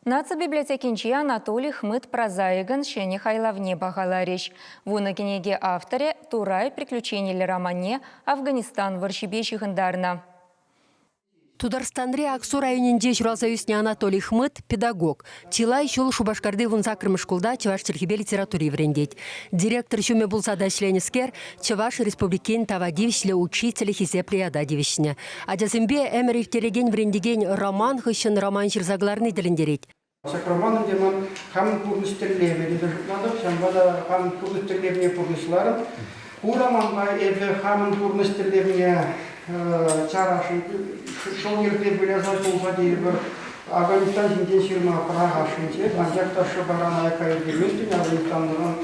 Наци библиотекинче Анатолий Хмыт прозаикӑн ҫӗнӗ хайлавне пахаларӗҫ. Вунӑ кӗнеке авторӗ Турай приключениллӗ романне Афганистан вӑрҫипе ҫыхӑнтарнӑ. Тутарстанри Аксу районӗнче ҫуралса ӳснӗ Анатолий Хмыт – педагог. Чылай ҫул Шупашкарти вунсаккӑрмӗш шкулта чӑваш чӗлхипе литератури вӗрентет. Директор ҫумӗ пулса та ӗҫленӗскер Чӑваш Республикин тава тивӗҫлӗ учителӗ хисеплӗ ята тивӗҫнӗ. Ачасемпе ӗмӗр ирттерекен вӗрентекен роман хыҫҫӑн роман ҫырса кӑларни тӗлӗнтерет. Ҫак роман ӗнтӗ ман хамӑн пурнӑҫ тӗллевӗ тесе шутлатӑп, ҫавӑнпа та хамӑн пурнӑҫ тӗллевне пурнӑҫларӑм. Ку романпа эпӗ хамӑн пурнӑҫ тӗллевне чарасшӑн, шӑл йӗрсе выляса кулса тейӗпӗр, Афганистан ҫинчен ҫырма пӑрахасшӑнччӗ, анчах та шӑпаран аякка иртейместӗн, Афганистанран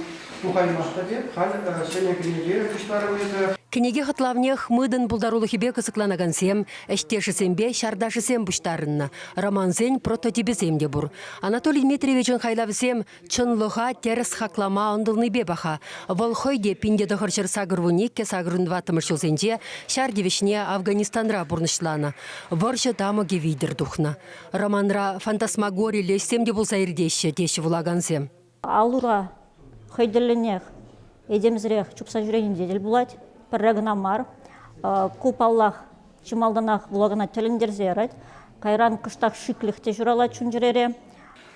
тухаймастӑп эп. Халь ҫӗнӗ кӗнеке пуҫларӑм эпӗ. Кӗнеке хӑтлавне Хмытӑн пултарулӑхӗпе кӑсӑкланакансем, ӗҫтешӗсемпе ҫарташӗсем пуҫтарӑннӑ. Романсен прототипӗсем те пур. Анатолий Дмитриевичӑн хайлавӗсем чӑнлӑха тӗрӗс хаклама ӑнтӑлнипе паха. Вӑл хӑй те 1982 сакӑрӑн ҫулсенче ҫар тивӗҫне Афганистанра пурнӑҫланӑ. Вӑрҫӑ тамӑкӗ витӗр тухнӑ. Романра фантасмагориллӗ ӗҫсем те пулса иртеҫҫӗ, теҫҫӗ вулакансем. Ал-ура хӑй тӗллӗнех, этемсӗрех чупса ҫӳренинче тӗл пулать. Пӗрре кӑна мар. Ку, паллах, чи малтанах вулакана тӗлӗнтерсе ярать. Кайран кӑштах шиклӗх те ҫуралать чун-чӗрере.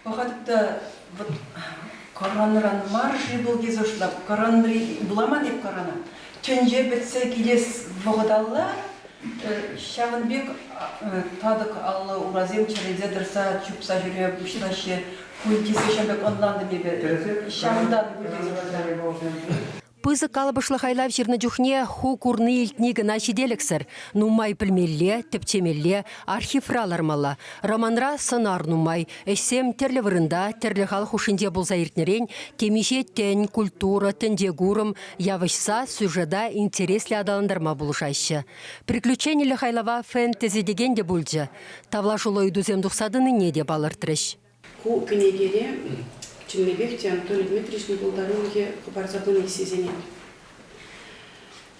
Пӑхатӑп та вот Коранран мар-ши вӑл тесе шутлап. Коранри вуламан эп Корана. Тӗнче пӗтсе килес вӑхӑталла ҫавӑн пек татӑк аллӑ урасем чӗрӗлсе тӑрса чупса ҫӳреме пуҫлаҫҫӗ. Пуль тесе ҫавӑн пек ӑнлантӑм эпӗ. Ҫавӑнтан пуль тесе шутларӑм. Пысӑк калӑпӑшлӑ хайлав ҫырнӑ чухне ху курни-илтни кӑна ҫителӗксӗр. Нумай пӗлмелле, тӗпчемелле, архивра лармалла. Романра сӑнар нумай, ӗҫсем тӗрлӗ вырӑнта, тӗрлӗ халӑх хушшинче пулса иртнӗрен темиҫе тӗн, культура, тӗнчекурӑм явӑҫса сюжета интереслӗ аталантарма пулӑшаҫҫӗ. Приключениллӗ хайлава фэнтези текен те пулчӗ. Тавлашуллӑ ыйтусем тухса тӑнине те палӑртрӗҫ. Ку кӗнекере чӑннипех те Анатолий Дмитриевичӑн пултарулӑхӗ хӑпарса пыни сисӗнет.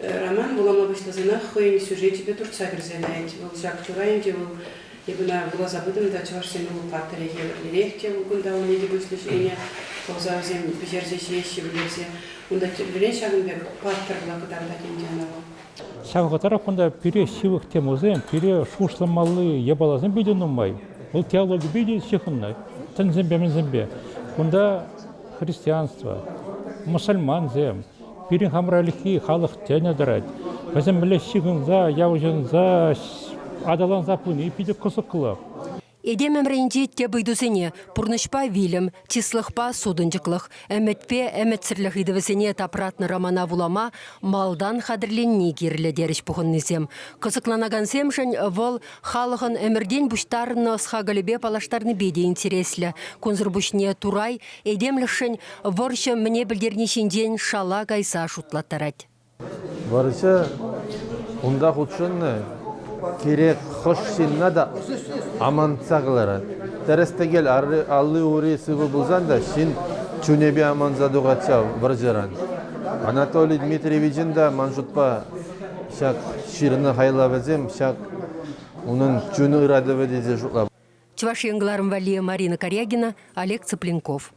Роман вулама пуҫласанах хӑйӗн сюжечӗпе туртса кӗрсе каять. Вӑл ҫак чура ӗнтӗ вӑл эп ӑна вуласа пытӑм та чӑвашсен вӑл паттӑрӗ евӗрлӗрех те вӑл кунта ун икӗ пуҫлӑ ҫине пӑхса вӗсем пӗҫерсе ҫиеҫҫӗ вӗлерсе. Унта тӗрлӗрен ҫакӑн пек паттӑрла кӑтартать ӗнтӗ ӑна вӑл. Ҫав вӑхӑтрах кунта пире ҫывӑх темӑсем, пире шухӑшламалли япаласем питӗ нумай. Вӑл теологипе те ҫыхӑннӑ, тӗнсемпе-мӗнсемпе. Кунта христианство, мӑсӑльмансем, пирӗн хамӑр ӗлӗкхи халӑх тӗнӗ тӑрать. Вӗсем мӗнле ҫыхӑнса, явӑҫӑнса, аталанса пыни питӗ кӑсӑклӑ. Этем ӗмӗрӗнчи тӗп ыйтусене пурнӑҫпа вилӗм, чыслӑхпа сутӑнчӑклӑх, ӗмӗтпе ӗмӗтсӗрлӗх ыйтӑвӗсене тапратнӑ романа вулама малтан хатӗрленни кирлӗ терӗҫ пухӑннисем. Кӑсӑкланакансемшӗн вӑл халӑхӑн ӗмӗртен пуҫтарӑннӑ ӑс-хакӑлӗпе паллаштарнипе те интереслӗ. Кунсӑр пуҫне Турай этемлӗхшӗн вӑрҫӑ мӗне пӗлтерни ҫинчен шала кайса шутлаттарать. Вӑрҫӑ унта хутшӑннӑ кирек хӑш ҫынна та амантса кӑларать. Тӗрӗс-тӗкел алли-ури сывӑ пулсан та ҫын чунӗпе аманса тухать ҫав вӑрҫӑран. Анатолий Дмитриевичӑн та ман шутпа ҫак ҫырнӑ хайлавӗсем ҫак унӑн чун ыратӑвӗ тесе шутлап. Чӑваш Ен кӑларӑм валли Марина Карягина, Олег Цыпленков.